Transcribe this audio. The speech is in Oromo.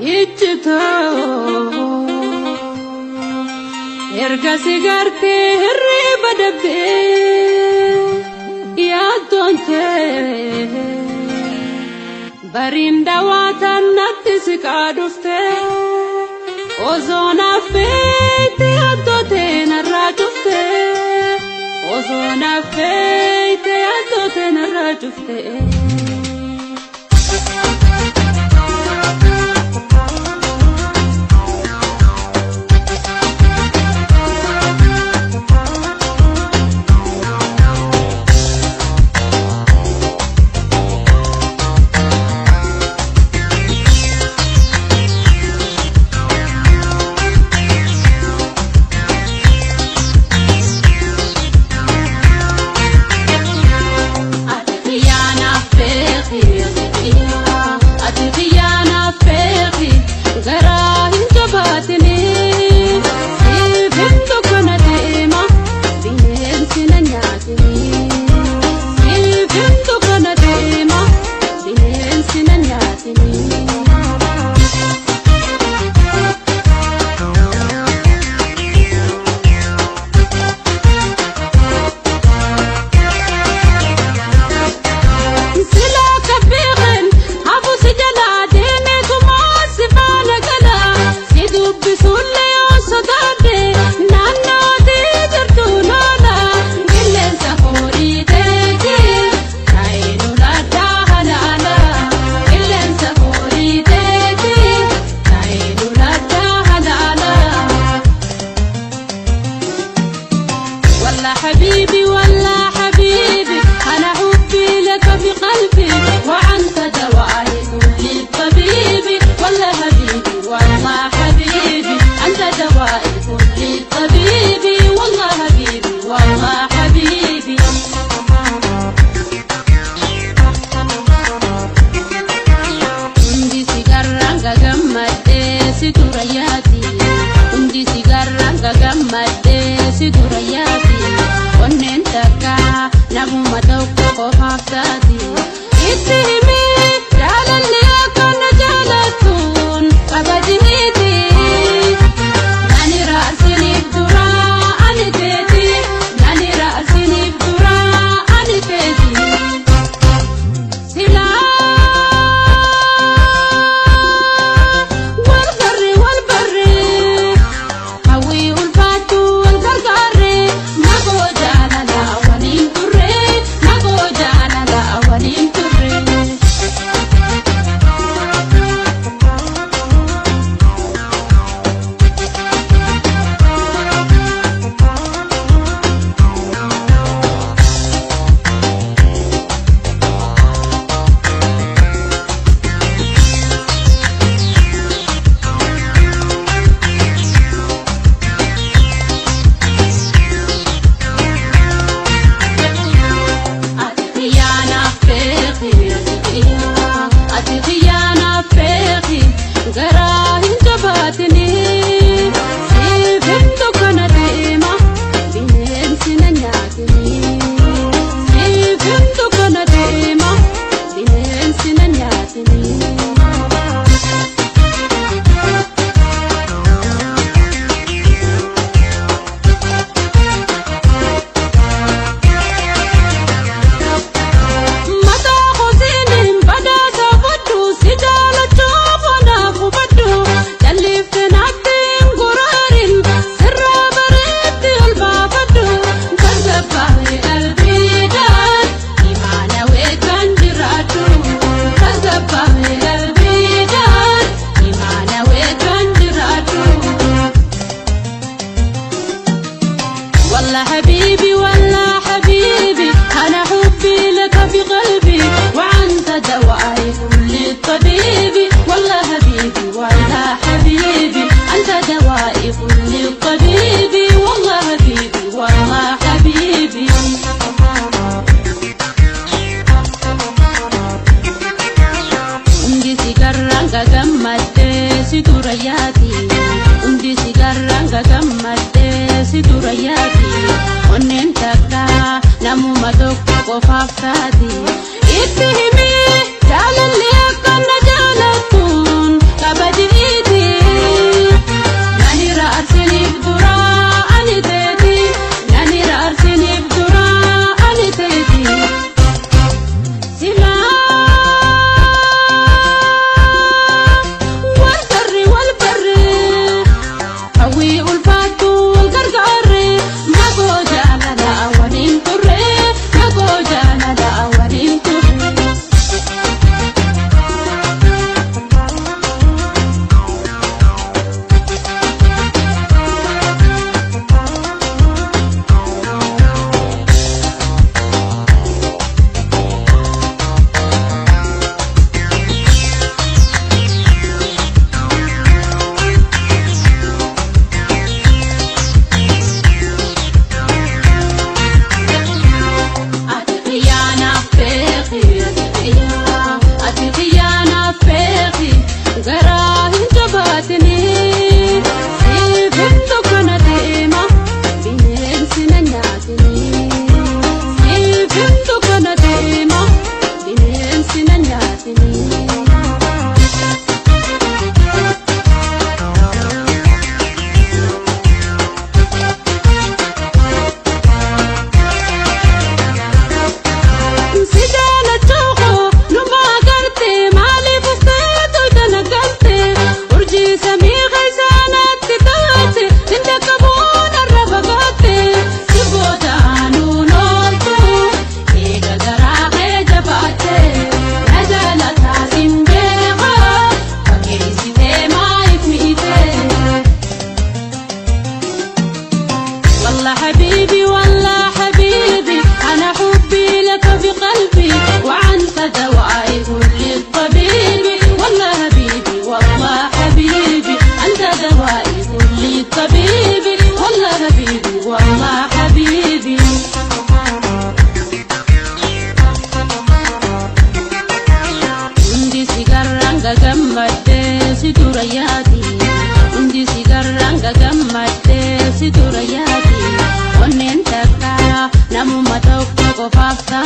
Ijjitoo erga si gartee hirriba dhabdee yaaddoon kee bariin daawwataan natti siqaa dhuftee osoo naaf beekte yaaddoo narraa cuftee osoo naaf beekte yaaddoo narraa cuftee. حبيبي ولا حبيبي أنا حبي لك في قلبي وأنت دوائي كل الطبيب ولا حبيبي والله حبيبي أنت دوائي كل الطبيب والله حبيبي والله حبيبي. Hundi si garraan gagammadhee si dura yaati. Hundi si garraan gagammadhee si dura yaati. Onneen takka namuma tokko qofaaf taati. Itti himee jaalalli akka na jaalattuun kabajniiti. Nani raasiniif dura ani teeti. Nani raasiniif dura ani teeti. Silaa wal barri wal barri hawwii ulfaattu wal gargaarre nagoo jaalala waliin turre nagoo jaalala waliin turre. Ati xiyyaanaaf beeki ati xiyyaanaaf beeki garaa hin jabaatini siif hin dukkana deema bineensi na nyaatini siif hin dukkana deema bineensi na nyaatini. Mataa kosiiniin badhaasa fudhu si jaalachuuf anaaf hubadhu jalliftee natti hin guraarin sirraa bareetti ol baafadhu tasgabbaa'ee qalbiidhaan imaana weekan jiraadhu tasgabbaa'ee qalbiidhaan imaana weekan jiraadhu. والله حبيبي والله حبيبي أنا حبي لك في قلبي وأنت دوائي كل الطبيب والله حبيبي والله حبيبي أنت دوائي كل الطبيب والله حبيبي والله حبيبي. Hundi si garraan gagammadhee si dura yaati. Hundi si garraan gagammadhee si dura yaati. Onneen takka namuma tokko qofaaf taati. Itti himee jaalalli akka na jaalattuun kabajni. Gammaddee si dura yaati. Hundi si garraan gagammaddee si dura yaati. Onneen takka namuma tokko qofaaf ta'a.